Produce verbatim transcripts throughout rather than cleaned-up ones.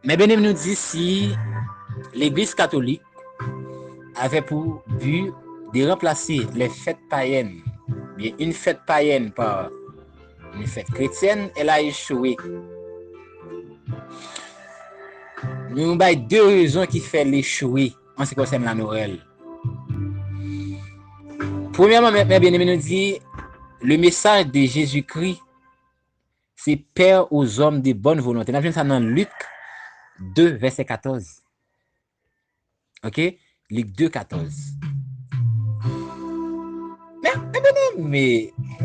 Men byeneme, nou di si Legliz Katolik avait pour but de remplacer les fêtes païennes, bien une fête païenne par une fête chrétienne, elle a échoué. Nou bay de rezon ki fè l echwe an se ki konsène la Noël. Premyèman, men byeneme, nou di le message de Jésus-Christ, c'est père aux hommes de bonne volonté. N ap jwenn sa nan Lik de, vèsè katòz. Ok? Lik de, katòz. Men, men byeneme,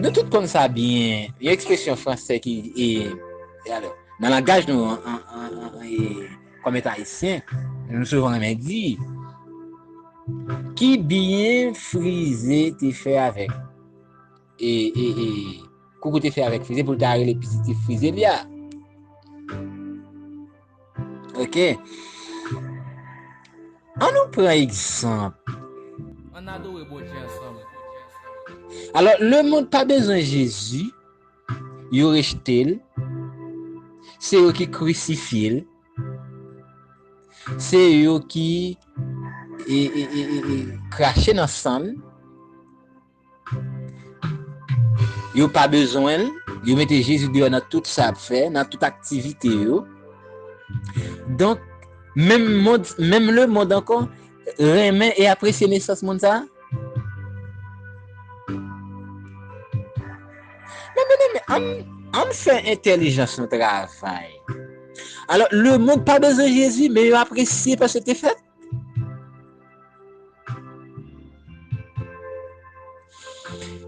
nou tout konn sa byen. Yon ekspresyon fransè ki, e, e alò, nan langaj nou, an, an, an, an, e, kòm etan ayisyen, nou souvan renmen di, ki byen Frize te fè avèk, e, e, e, Koukou te fè avèk Frize pou l ta rele pitit Frize li a. Ok. An nou pran egzanp. Ann adore Bondye ansanm. Alò, lemonn pa bezwen Jezi, yo rejte l, se yo ki krisifye l, se yo ki e, e, e, e, e, krache nan san l. Yo pa bezwen l. Yo mete Jezi deyò nan tout sa y ap fè, nan tout aktivite yo. Donk, menm mond, menm lemonn ankò renmen e apresye nesans moun sa a. Men, men, men, men, ann, ann fè entèlijans nou travay. Alò, lemonn pa bezwen Jezi, men yo apresye paske l te fèt.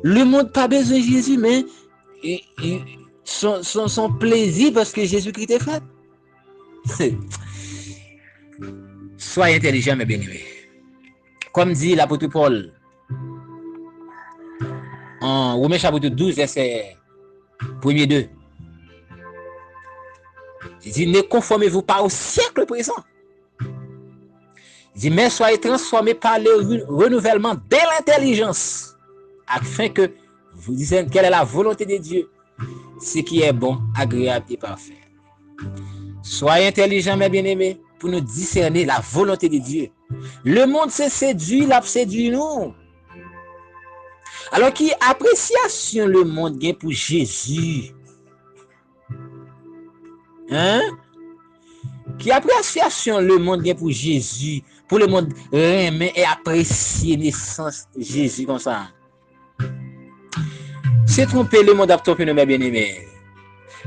Lemonn pa bezwen Jezi, men e, e, son, son, son plezi paske Jezikri te fèt. Soyez intelligents, mes bien-aimés. Kòm di lapot Pòl, an Women chapit douz, vèsè premye de, li di, ne conformez-vous pas au siècle présent. Li di, mais soyez transformés par le re- renouvellement de l'intelligence, afin que vous discerniez quelle est la volonté de Dieu, ce qui est bon, agréable et parfait. Soyez intelligents, mes bien-aimés, pou nou disène la volonte de Dye. Lemonn se sedui l ap sedui nou. Alò, ki apresyasyon lemonn gen pou Jezi? Hein? Ki apresyasyon lemonn gen pou Jezi, pou lemonn renmen e apresye nesans Jezi konsa? Se twonpe lemonn ap twonpe nou, mes bien-aimés.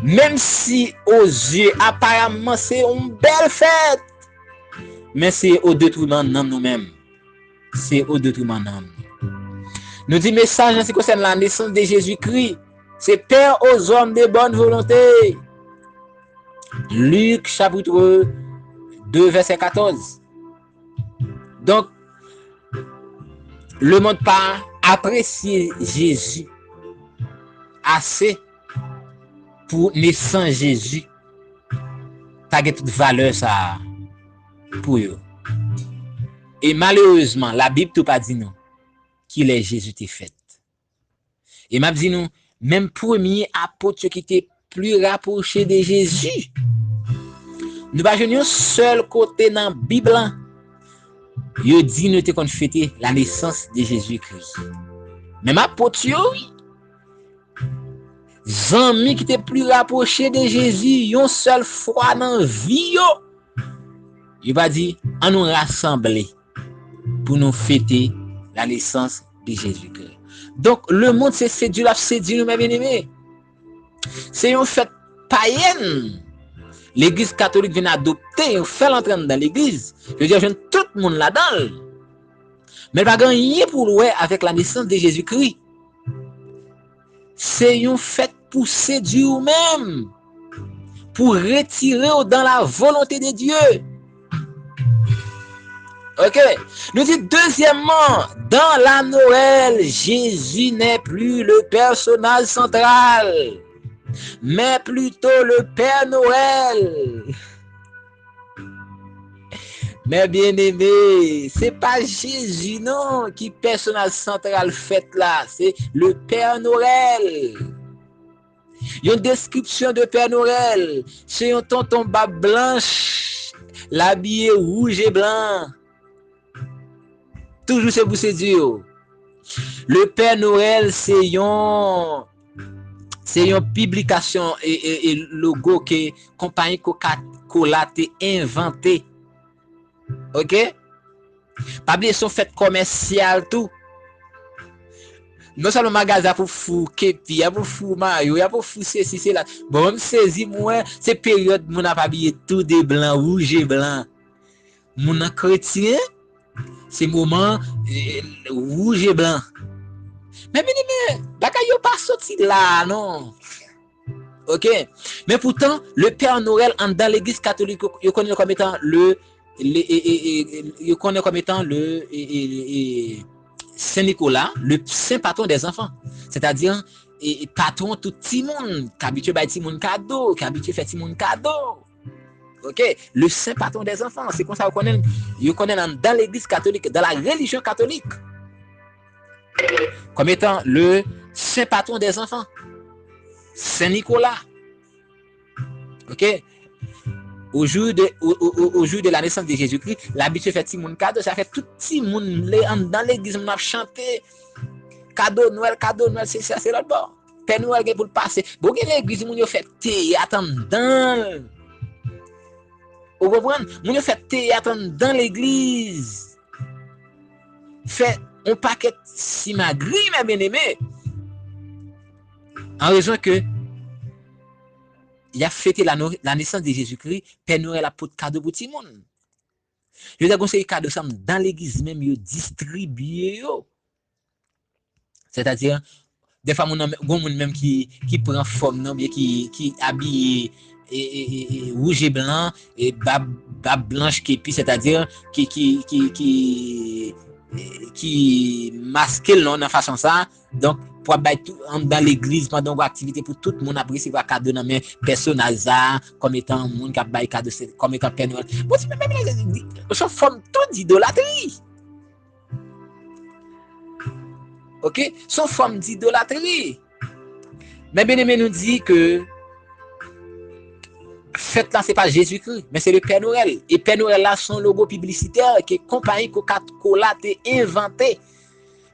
Menm si, o zye, aparaman, se yon bèl fèt, men se o detriman nanm nou menm. Se o detriman nanm nou. Nou di mesaj la se konsène la nesans de Jezikri. Se père aux hommes de bonne volonté. Lik, chapit de, vèsè katòz. Donk, lemonn pa apresye Jezi ase pou nesans Jezi ta gen tout valè sa a pou yo. E malerezman, Labib tou pa di nou kilè Jezi te fèt. E m ap di nou, menm premye apot yo ki te pli rapwoche de Jezi, nou pa jwenn yon sèl kote nan Bib lan yo di nou te konn fete la nesans de Jezikri. Menm apot yo, wi. Zanmi ki te pli rapwoche de Jezi yon sèl fwa nan vi yo, yo pa di, ann nou rasanble pou nou fete la nesans de Jezikri. Donk, lemonn se sedui l ap sedui nou, mes bien-aimés. Se yon fèt payèn. Legliz katolik vin adopte, yo fè l antre anndan legliz. Yo di yo jwenn tout moun ladan l. Men l pa gen anyen pou l wè avèk la nesans de Jezikri. Se yon fèt pou sedui w menm, pou retire w dans la volonté de Dieu. Ok. Nou di dezyèmman, dans la Noël, Jésus n'est plus le personnage central, mais plutôt le Père Noël. Men bien-aimés, se pa Jezi non ki pèsonaj santral fèt la, se le Père Noël. Yon deskripsyon de Pè Nwèl, se yon tonton bab blanch, l abiye wouj e blan. Toujou se pou sedui yo. Le Pè Nwèl se yon se yon piblikasyon e, e, e logo ke konpayi Coca-Cola te envante. Oke? Pa bliye se yon fèt kòmèsyal tou. Non sèlman magazen ap ofri w kepi, y ap ofri w mayo, y ap ofri w sesi, sela. Bon, mwen m sezi, mwen, se peryòd moun ap abiye tou de blan, wouj e blan. Moun nan kretyen, se moman eh, wouj e blan. Men byeneme, bagay yo pa soti la a non. Oke? Men poutan, le Père Noël anndan legliz katolik, yo, yo konnen l kòm etan le, le e, e, e, yo konnen kòm etan le e, e, e, Sen Nikola, le sen patwon dè zanfan. Sètadi, e, e, patwon tout timoun, k abitye bay timoun kado, k abitye fè timoun kado. Oke? Le sen patwon dè zanfan, se konsa yo konnen l, yo konnen l anndan legliz katolik, dans la religion catholique. Kòm etan le sen patwon dè zanfan. Sen Nikola. Oke? Au jour de, au, au, au, au jour de la naissance de Jésus-Christ, l abitye fè timoun kado, sa fè tout timoun le, anndan legliz, moun ap chante, kado Nwèl, kado Nwèl, se sa, se lòt bò. Pè Nwèl gen pou l pase. Bon, gen legliz, moun yo fè teyat anndan l. Ou konprann? Moun yo fè teyat anndan legliz. Fè yon pakèt simagri, men byeneme. An rezon ke y ap fete la, la nesans de Jezikri, Pè Nwèl ap pot kado pou timoun. Yo te gon seri kado sa m dan legliz menm yo distribye yo. Sètadi, dèfwa moun nan, gon moun menm ki, ki pran fòm nan, oubyen ki, ki abiye e, e, e, e, wouj e blan, e bab, bab blanch, kepi, sètadi, ki, ki, ki, ki, e, ki maske l non, nan fason sa. Donk, pou ap bay tou, anndan legliz, pandan yon aktivite pou tout moun ap resevwa kado nan men pèsonaj sa, kòm etan moun k ap bay kado, se, kòm etan Pè Nwèl. Bon, se menm, menm, se yon fòm tou didolatri. Oke? Se yon fòm didolatri. Men byeneme, nou di ke fèt la, se pa Jezikri, men se le Pè Nwèl. E Pè Nwèl la, se yon logo piblisitè ke konpayi Coca-Cola te envante.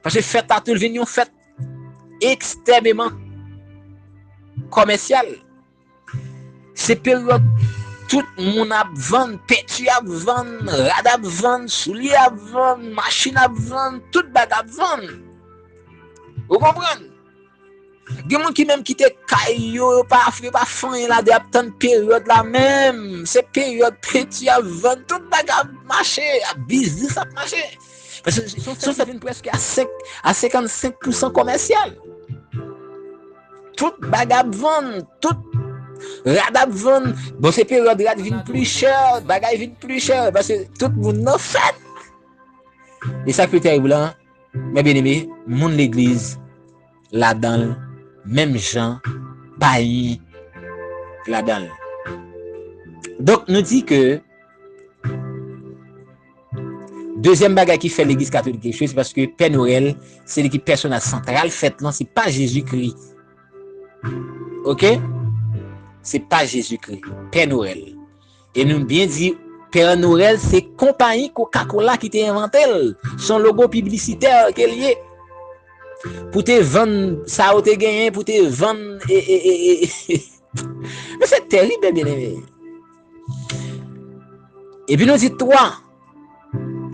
Paske fèt la tou vin yon fèt ekstrèmeman kòmèsyal. Se peryòd tout moun ap vann, penti ap vann, rad ap vann, soulye ap vann, machin ap vann, tout bagay ap vann. Ou konprann? Gen moun ki menm kite kay yo, yo pa, yo pa fè anyen ladan, y ap tann peryòd la menm. Se peryòd penti ap vann, tout bagay ap mache, ap biznis ap mache. Paske se yon fèt ki vin prèske a senk, a senkannsenk pousan kòmèsyal. Tout bagay ap vann, tout rad ap vann. Bon, se peryòd rad vin pli chè, bagay vin pli chè, paske tout moun nan fèt. E sa k pi tèrib la, men byeneme, moun legliz ladan l, menm jan, payen ladan l. Donk, nou di ke dezyèm bagay ki fè legliz katolik echwe, se paske Pè Nwèl, se li ki pèsonaj santral fèt lan, se pa Jezikri. Oke? Se pa Jezikri. Pè Nwèl. E nou byen di, Pè Nwèl, se konpayi Coca-Cola ki te envante l. Se yon logo piblisitè ke l ye. Pou te vann sa yo te genyen, pou te vann, e, e, e, e, e. Men se tèrib, byeneme. Epi nou di twa,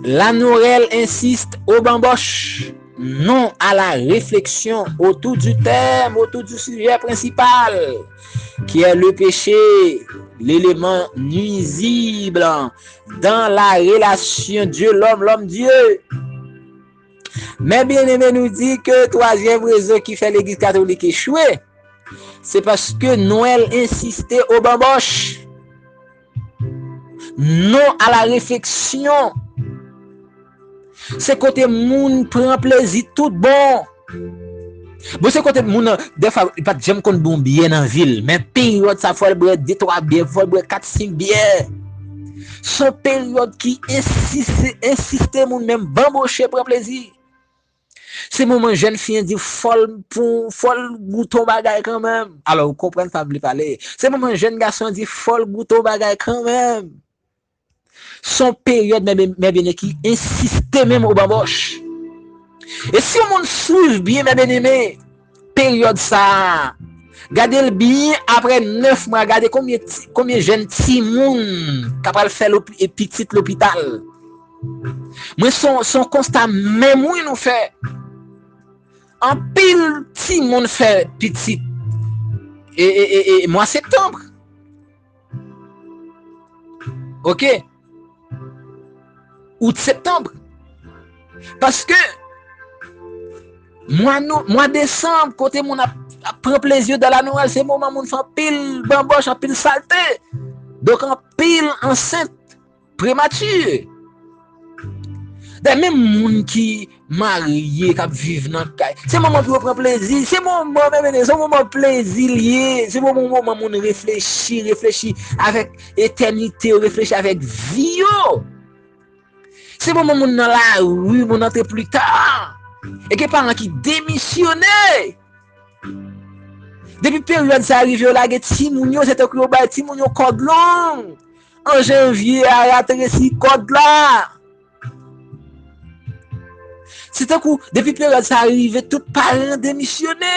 la Noël insiste au bamboche, non à la réflexion autour du thème, autour du sujet principal, qui est le péché, l'élément nuisible dans la relation Dieu-l'homme, l'homme-Dieu. Men byeneme, nou di ke twazyèm rezon ki fè legliz katolik echwe, se paske Nwèl ensiste o banbòch. Non à la réflexion. Se kote moun pran plezi tout bon. Bon, se kote moun nan, dèfwa, li pa t janm konn bon byè nan vi l, men peryòd sa, fò l bwè de, twa byè, fò l bwè kat, senk byè. Se yon peryòd ki ensiste, ensiste moun menm banboche pran plezi. Se moman jèn fi an di fò l pou fò l goute yon bagay kanmenm. Alò, ou konprann sa m vle pale. Se moman jèn gason an di fò l goute yon bagay kanmenm. Se yon peryòd, mè byen-eme, ki ensiste menm o banbòch. E si yon moun swiv byen, mè byen-eme, peryòd sa a, gade l byen, apre nèf mwa, gade konbyen ti, konbyen jèn timoun k ap al fè lopi, e pitit lopital. Mwen, se yon, se yon konsta menm wi nou fè. Anpil timoun fè pitit e, e, e, e mwa septanm. Oke. Out, septanm. Paske mwa nou, mwa desanm, kote moun ap, ap pran plezi yo dan la Nwèl, se moman moun fè anpil banbòch, anpil salte. Donk, anpil ansent premati. Dayè, menm moun ki marye, k ap viv nan kay, se moman pou yo pran plezi. Se moman, men, men, se yon moman plezi l ye. Se moman, moman moun reflechi, reflechi avèk etènite yo, reflechi avèk vi yo. Se moman moun nan lari, moun antre pli ta. E gen paran ki demisyone. Depi peryòd sa a rive, yo lage timoun yo, se tankou yo bay timoun yo kòd long. An janvye a, ratresi kòd la. Se tankou, depi peryòd sa a rive, tout paran demisyone.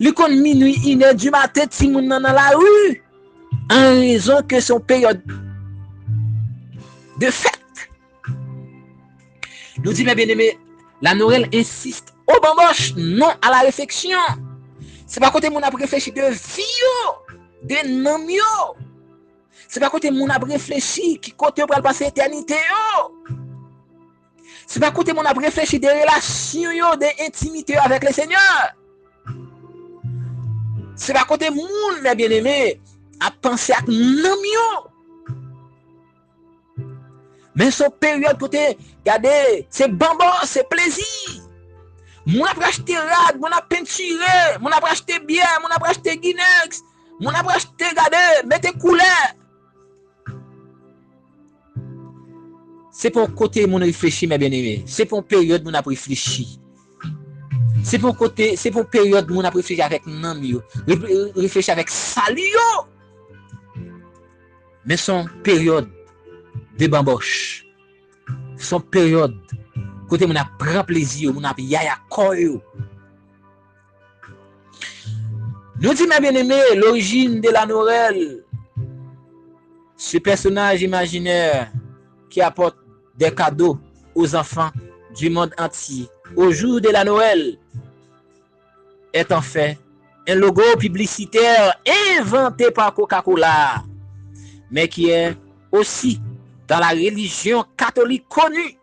Li konn minui, inè di maten, timoun nan nan lari. An rezon ke se yon peryòd de fèt. Nou di, mè byeneme, la Noël insiste au bamboche, non à la réflexion. Se pa kote moun ap reflechi de vi yo, de nanm yo. Se pa kote moun ap reflechi ki kote yo pral pase etènite yo. Se pa kote moun ap reflechi de relasyon yo, de entimite yo avèk le Senyè. Se pa kote moun, mè byeneme, ap panse ak nanm yo. Men se yon peryòd kote, gade, se banbòch, se plezi. Moun ap rachte rad, moun ap pentire, moun ap rachte byè, moun ap rachte Ginex, moun ap rachte, gade, mete koulè. Se pa yon kote moun reflechi, mè byeneme. Se pa yon peryòd moun ap reflechi. Se pa yon kote, se pa yon peryòd moun ap reflechi avèk nanm yo, re-, reflechi avèk sali yo. Men se yon peryòd de banbòch. Se yon peryòd kote moun ap pran plezi yo, moun ap yaya kò yo. Nou di, mè byeneme, l'origine de la Noël, ce personnage imaginaire qui apporte des cadeaux aux enfants du monde entier au jour de la Noël, est en fait un logo publicitaire inventé par Coca-Cola, mais qui est aussi dans la religion catholique connue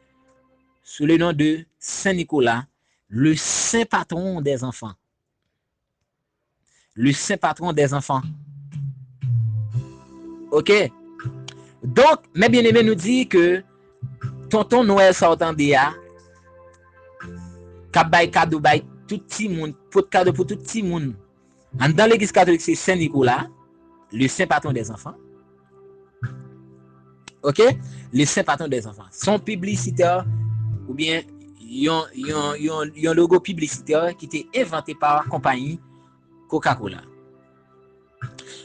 sous le nom de Saint Nicolas, le saint patron des enfants. Le saint patron des enfants. Ok? Donk, mè byeneme, nou di ke tonton Nwèl sa w tande a, k ap bay kado, bay tout timoun, pot kado pou tout timoun. Anndan legliz katolik, se Sen Nikola, le saint patron des enfants. Ok? Le saint patron des enfants. Se yon piblisitè oubyen yon, yon, yon, yon logo piblisitè ki te envante pa konpayi Coca-Cola.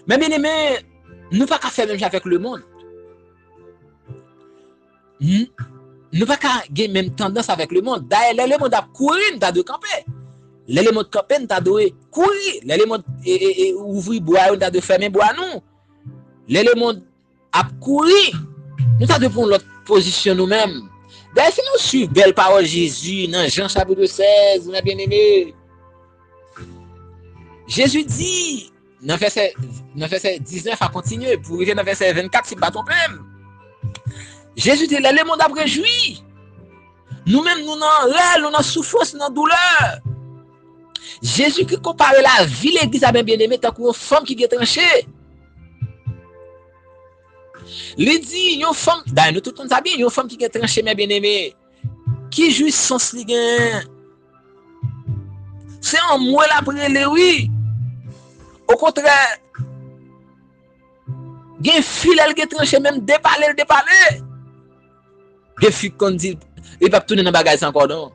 Mè byeneme, nou pa ka fè menm jan avèk lemonn. N-, nou pa ka gen menm tandans avèk lemonn. Dayè, lè lemonn ap kouri, n ta dwe kanpe. Lè lemonn kanpe, n ta dwe kouri. Lè lemonn, e, e, e, ouvri bra yo, n ta dwe fèmen bra nou. Lè lemonn ap kouri, nou ta dwe pran yon lòt pozisyon nou menm. Dayè, si nou swiv bèl pawòl Jezi nan Jan chapit sèz, mè byeneme, Jezi di, nan vèsè, nan vèsè diznèf a kontinye, pou rive nan vèsè vennkat, si m pa twonpe m. Jezi di, lè lemonn ap rejwi, nou menm, nou nan rèl, nou nan soufrans, nou nan doulè. Jezi ki konpare lavi legliz la, mè byeneme, tankou yon fanm ki gen tranche. Li di, yon fanm, dayè, nou tout konn sa byen, yon fanm ki gen tranche, mè byeneme, ki jwisans li genyen? Se anmwe l ap rele, wi. Okontrè, gen fi, lè l gen tranche, menm depale l depale. Gen fi k konn di, li p ap tounen nan bagay sa ankò, non.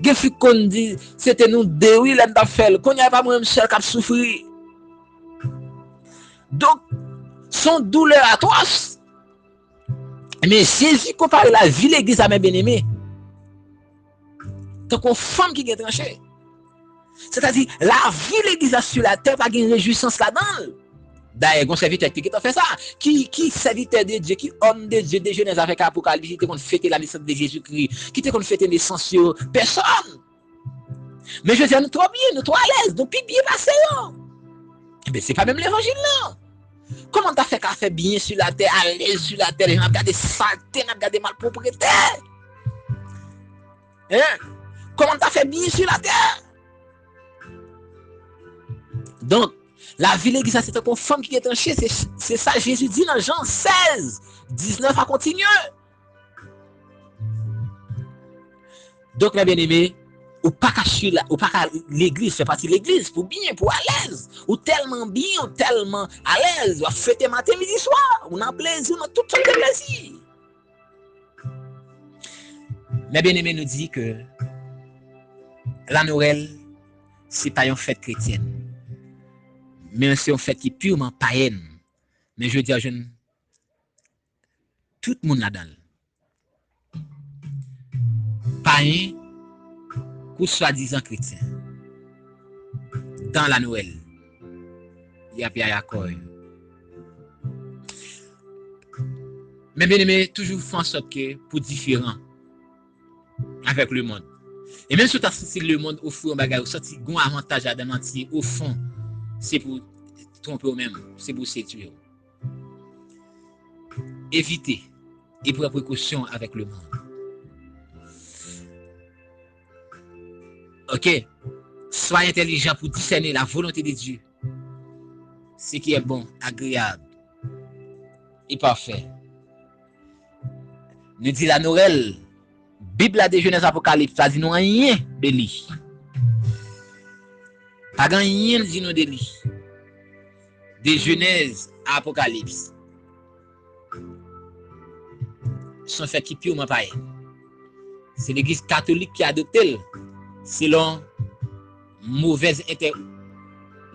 Gen fi k konn di, se te nou de wi lè n t ap fè l. Kounye a e pa mwen menm sèl k ap soufri. Donk, se yon doulè atwòs. Men Jezi konpare lavi legliz la, men byeneme, tankou yon fanm ki gen tranche. Sètadi, lavi legliz la sou latè pa gen rejwisans ladan l. Dayè, gen yon sèvitè ki te gentan fè sa. Ki, ki sèvitè de Dye, ki òm de Dye de Jenèz avèk Apokalips ki te konn fete la nesans de Jezikri, ki te konn fete nesans yo? Pèsòn. Men jodi a, nou twò byen, nou twò alèz, nou pi byen pase yo. Ebyen, se pa menm levanjil lan. Kòman n ta fè ka fè byen sou latè, alèz sou latè, lè n ap gade salte, n ap gade malpwoprete? Hein? Kòman n ta fè byen sou latè? Donk, lavi legliz la se tankou yon fanm ki gen tranche, se, se sa Jezi di nan Jan sèz, diznèf a kontinye. Donk, men byeneme, ou pa ka sou la, ou pa ka legliz, fè pati legliz pou byen, pou alèz. Ou tèlman byen, ou tèlman alèz, w ap fete maten, midi, swa, ou nan plezi, ou nan tout sòt de plezi. Men byeneme, nou di ke la Nwèl, se pa yon fèt kretyèn, men se yon fèt ki piman payèn. Men jodi a, w jwenn tout moun ladan l. Payen kou swadizan kretyen. Dan la Nwèl, y ap yaya kò yo. Men byeneme, toujou fè an sòt ke pou diferan avèk lemonn. E menm si w ta santi lemonn ofri yon bagay, ou santi gon avantaj ladan l, manti, ofon, se pou twonpe w menm, se pou sedui w. Evite e pran prekosyon avèk lemonn. Ok? Soyez intelligent pour discerner la volonté de Dieu, ce qui est bon, agréable et parfait. Nou di la Nwèl, Bib la de Jenèz Apokalips pa di nou anyen de li. Pa gen anyen l di nou de li. De Jenèz a Apokalips. Se yon fèt ki piman payèn. Se legliz katolik ki adopte l selon movèz entè-,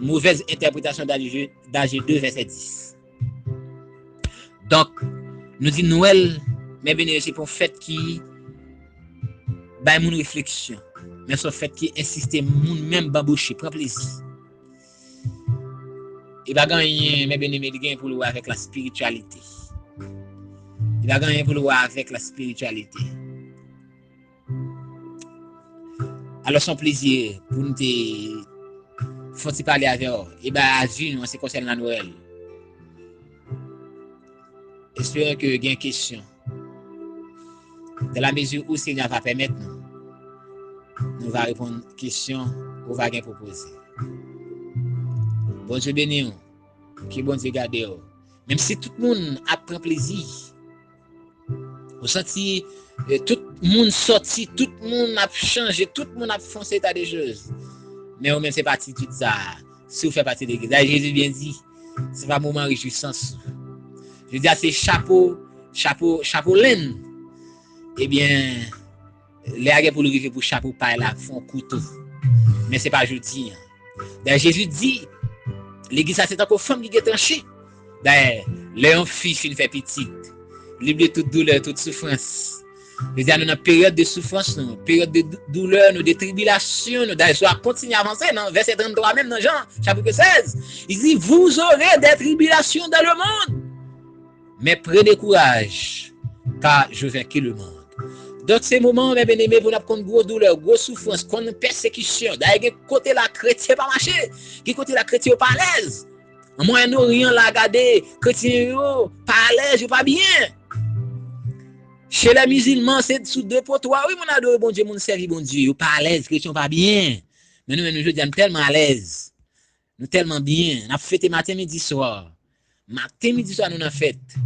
movèz entèpretasyon Danje, Danje de vèsè dis. Donk, nou di Nwèl, men byeneme, se pa yon fèt ki bay moun refleksyon, men se yon fèt ki ensiste moun menm banboche, pran plezi. E pa gen anyen, men byeneme, li gen pou l wè avèk la spirityalite. Li pa gen anyen pou l wè avèk la spirityalite. Alò, se yon plezi pou n te fè yon ti pale avè w e bay avi nou an se konsènan Nwèl. Espérons que gen kesyon. Dans la mesure où Seigneur va permettre nou, nou va reponn kesyon ou va gen pou poze. Bondye beni w. Ke Bondye gade w. Menm si tout moun ap pran plezi, ou santi, eh, tout moun sòti, tout moun ap chanje, tout moun ap fè yon seri de choz. Men ou menm se pa atitid sa a. Si w fè pati legliz la, Jezi byen di, se pa moman rejwisans ou. Jodi a se chapo, chapo, chapo lenn. Ebyen, lè a gen pou l rive pou chapo pay la fè yon kouto. Men se pa jodi a. Dayè, Jezi di, legliz la se tankou fanm ki gen tranche. Dayè, lè yon fi fin fè pitit, li bliye tout doulè, tout soufrans. Jodi a, nou nan peryòd de soufrans nou, peryòd de dou-, doulè nou, de tribilasyon nou. Dayè, si w ap kontinye avanse nan vèsè tranntwa menm nan Jan, chapit sèz, li di, vous aurez des tribulations dans le monde, mais prenez courage, car j'ai vaincu le monde. Donk, se moman, men byeneme, pou n ap konn gwo doulè, gwo soufrans, konn pèsekisyon. Dayè, gen kote la kretyen pa mache, gen kote la kretyen yo pa alèz. An Mwayen Oryan la, gade, kretyen yo pa alèz, yo pa byen. Chez les musulmans, se sou de po twa, wi, moun adore Bondye, moun sèvi Bondye, yo pa alèz, kretyen yo pa byen. Men nou menm, nou jodi a, nou tèlman alèz. Nou tèlman byen. N ap fete maten, midi, swa. Maten, midi, swa, nou nan fèt.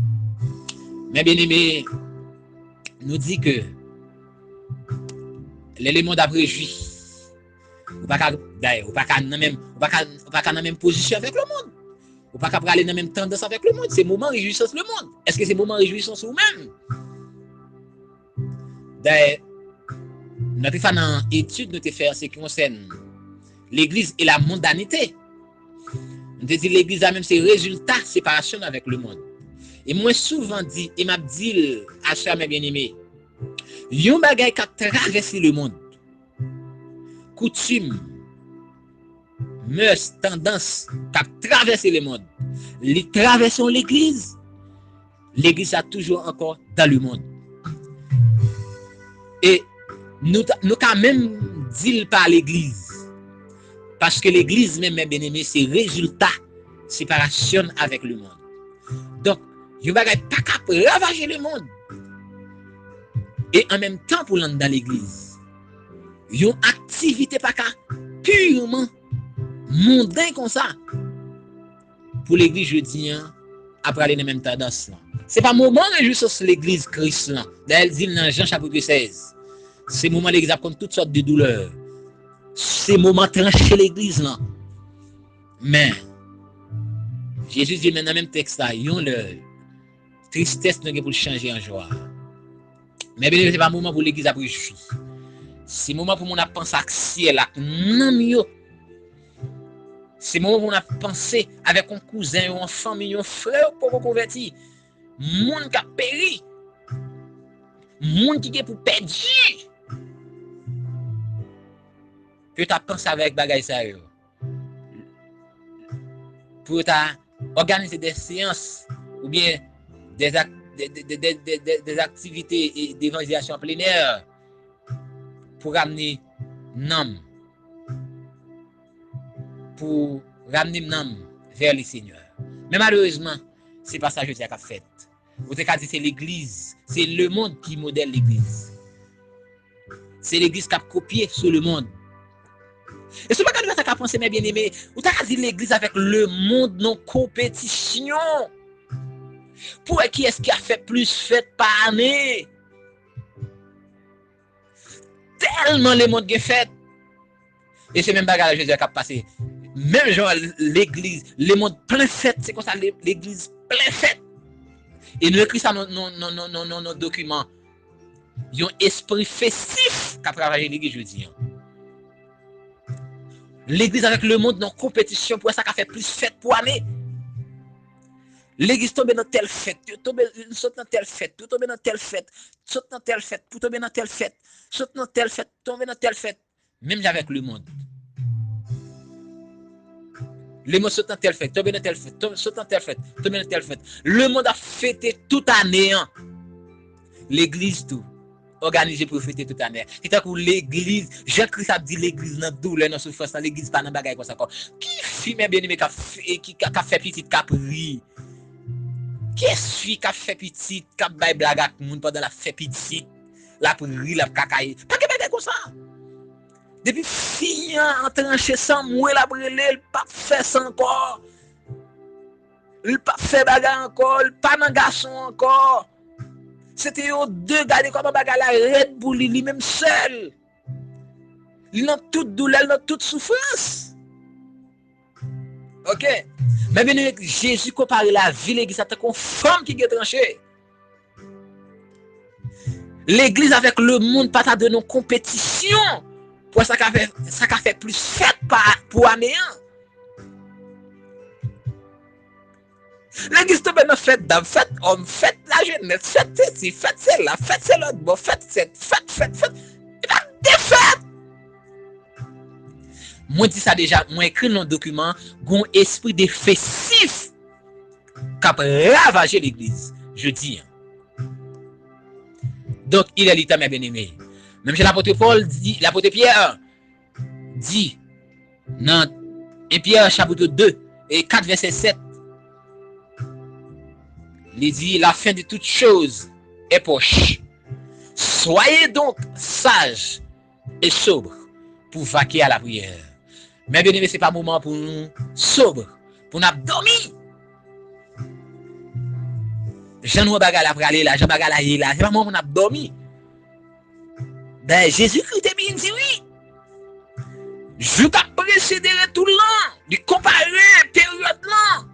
Men byeneme, nou di ke lè lemonn ap rejwi, ou pa ka, dayè, ou pa ka nan menm, ou pa ka, ou pa ka nan menm pozisyon avèk lemonn. Ou pa ka prale nan menm tandans avèk lemonn. Se moman rejwisans lemonn. Èske se moman rejwisans ou menm? Dayè, Nan te fè nan etid nou te fè an se ki konsèn legliz e la mondanite. Nou te di legliz la menm se rezilta separasyon n avèk lemonn. E mwen souvan di, e m ap di l a chè a, mè byeneme, yon bagay k ap travèse lemonn, koutim, mœurs, tandans k ap travèse lemonn, li travèse yon legliz, legliz sa toujou ankò dans le monde. E nou, nou ka menm di l pa legliz. Paske legliz menm, mè byeneme, se rezilta separasyon n avèk lemonn. Donk, yon bagay pa ka ravaje lemonn e an menm tan pou l anndan legliz. Yon aktivite pa ka pirman mondan konsa pou legliz jodi an ap prale nan menm tandans lan. Se pa moman rejwisans legliz Kris lan. Dayè, l di l nan Jan chapit sèz. Se moman legliz ap konn tout sòt de doulè. Se moman tranche legliz lan. Men, Jezi di men nan menm tèks la, yon lè, tristès nou gen pou l chanje an jwa. Men byeneme, se pa moman pou legliz ap rejwi. Se moman pou moun ap panse ak syèl, ak nanm yo. Se moman pou moun ap panse avèk yon kouzen yo, yon fanmi, yon frè yo k poko konvèti. Moun k ap peri. Moun ki gen pou pèdi. Pou yo ta panse avèk bagay sa yo. Pou yo ta òganize de seyans oubyen de, de, de, de, de, de, de aktivite e devanjelizasyon plenè pou ramne nanm, pou ramne nanm vè le Senyè. Men malerezman, se pa sa jodi a k ap fèt. Ou te ka di se legliz, se lemonn ki modèl legliz. Se legliz k ap kopye sou lemonn. E si w pa ka di sa ka panse, mè byeneme, ou ta ka di legliz avèk lemonn nan konpetisyon pou wè kiyès ki ap fè plis fèt pa ane. Tèlman lemonn gen fèt. E se menm bagay la jodi a k ap pase. Menm jan legliz, lemonn plen fèt, se konsa le- legliz plen fèt. E nou ekri sa nan, nan, nan, nan, nan, nan, nan dokiman. Yon espri festif k ap ravaje legliz jodi an. Legliz avèk lemonn nan konpetisyon pou wè sa ka fè plis fèt pou ane. Legliz tonbe nan tèl fèt, yo tonbe, sot nan tèl fèt, yo tonbe nan tèl fèt, sot nan tèl fèt, pou tonbe nan tèl fèt, sot nan tèl fèt, tonbe nan tèl fèt. Menm jan avèk lemonn. Lemonn sot nan tèl fèt, tonbe nan tèl fèt, tonbe, sot nan tèl fèt, tonbe nan tèl fèt. Lemonn ap fete tout ane an. Legliz tou òganize pou yo fete tout ane an. Se tankou legliz, jan Kris ap di legliz nan doulè, nan soufrans lan, legliz pa nan bagay konsa ankò. Ki fi, mè byeneme, k ap f- e ki, k ap fè pitit k ap ri? Kiyès fi k ap fè pitit, k ap bay blag ak moun pandan l ap fè pitit, l ap ri, l ap kakaye? Pa gen bagay konsa. Depi fi an an tranche, se anmwe l ap rele, l p ap fè sa ankò. L p ap fè bagay ankò, l pa nan gason ankò. Se te yo de, gade kòman bagay la rèd pou li, li menm sèl. Li nan tout doulè, li nan tout soufrans. Oke. Mè byeneme, Jezi konpare lavi legliz la tankou yon fanm ki gen tranche. Legliz avèk lemonn pa ta dwe nan konpetisyon pou wè sa ka fè, sa ka fè plis fèt pa, pou ane an. Legliz tonbe nan fèt dam, fèt òm, fèt lajenès, fèt sesi, fèt sela, fèt se lòt bò, fèt sèt, fèt, fèt, fèt. E pa de fèt! Mwen di sa deja, mwen ekri l nan dokiman, gon espri de festif k ap ravaje legliz jodi an. Donk, il est le temps, mes bien-aimés. Menm jan lapot Pòl di, lapot Pyè di nan en Pyè chapit de e kat vèsè sèt, li di, la fin de toutes choses est proche. Soyez donc sages et sobres pour vaquer à la prière. Mes bien-aimés, se pa moman pou nou sob, pou n ap dòmi. Jan nou wè bagay la prale la, jan bagay la ye la, se pa moman pou n ap dòmi. Dayè, Jezikri te byen di wi. Jou k ap presede retoul lan, li konpare peryòd lan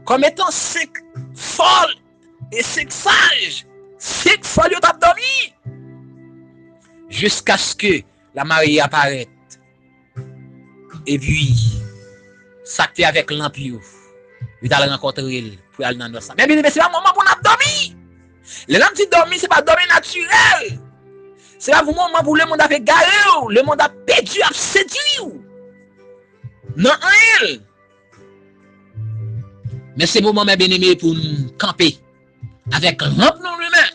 kòm etan senk fòl e senk saj, Senk fòl yo t ap dòmi. Jiskaske Lamarye a parèt. Epi, sa k te avèk lanp yo, yo t al rankontre l pou y al nan nwès la. Men byeneme, se pa moman pou n ap dòmi. Lè n ap di dòmi, se pa dòmi natirèl. Se pa moman pou lemonn ap egare w, lemonn ap pèdi, ap sedui w. Nan anyen l. Men se moman, men byeneme, pou n kanpe avèk lanp nou limen,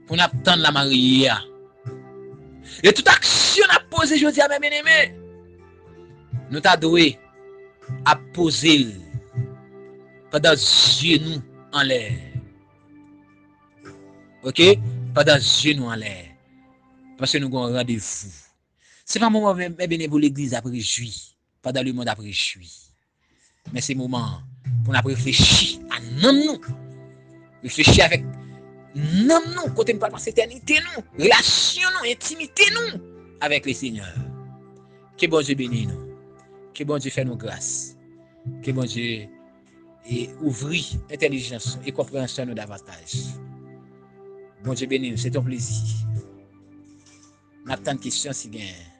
pou n ap tann Lamarye a. E tout aksyon n ap poze jodi a, men byeneme, nou ta dwe ap poze l pandan zye nou anlè. Oke? Pandan zye nou anlè. Paske nou gen yon randevou. Se pa moman, men, men byeneme, pou legliz ap rejwi pandan lemonn ap rejwi. Men se moman an pou n ap reflechi a nanm nou. Reflechi avèk nanm nou, kote n pral pase etènite nou, relasyon nou, entimite nou avèk Lesenyè. Ke Bondye beni nou. Ke Bondye fè nou gras. Ke Bondye e ouvri entèlijans nou e konpreyansyon nou davantaj. Bondye beni nou. Se te yon plezi. N ap tann kesyon si gen.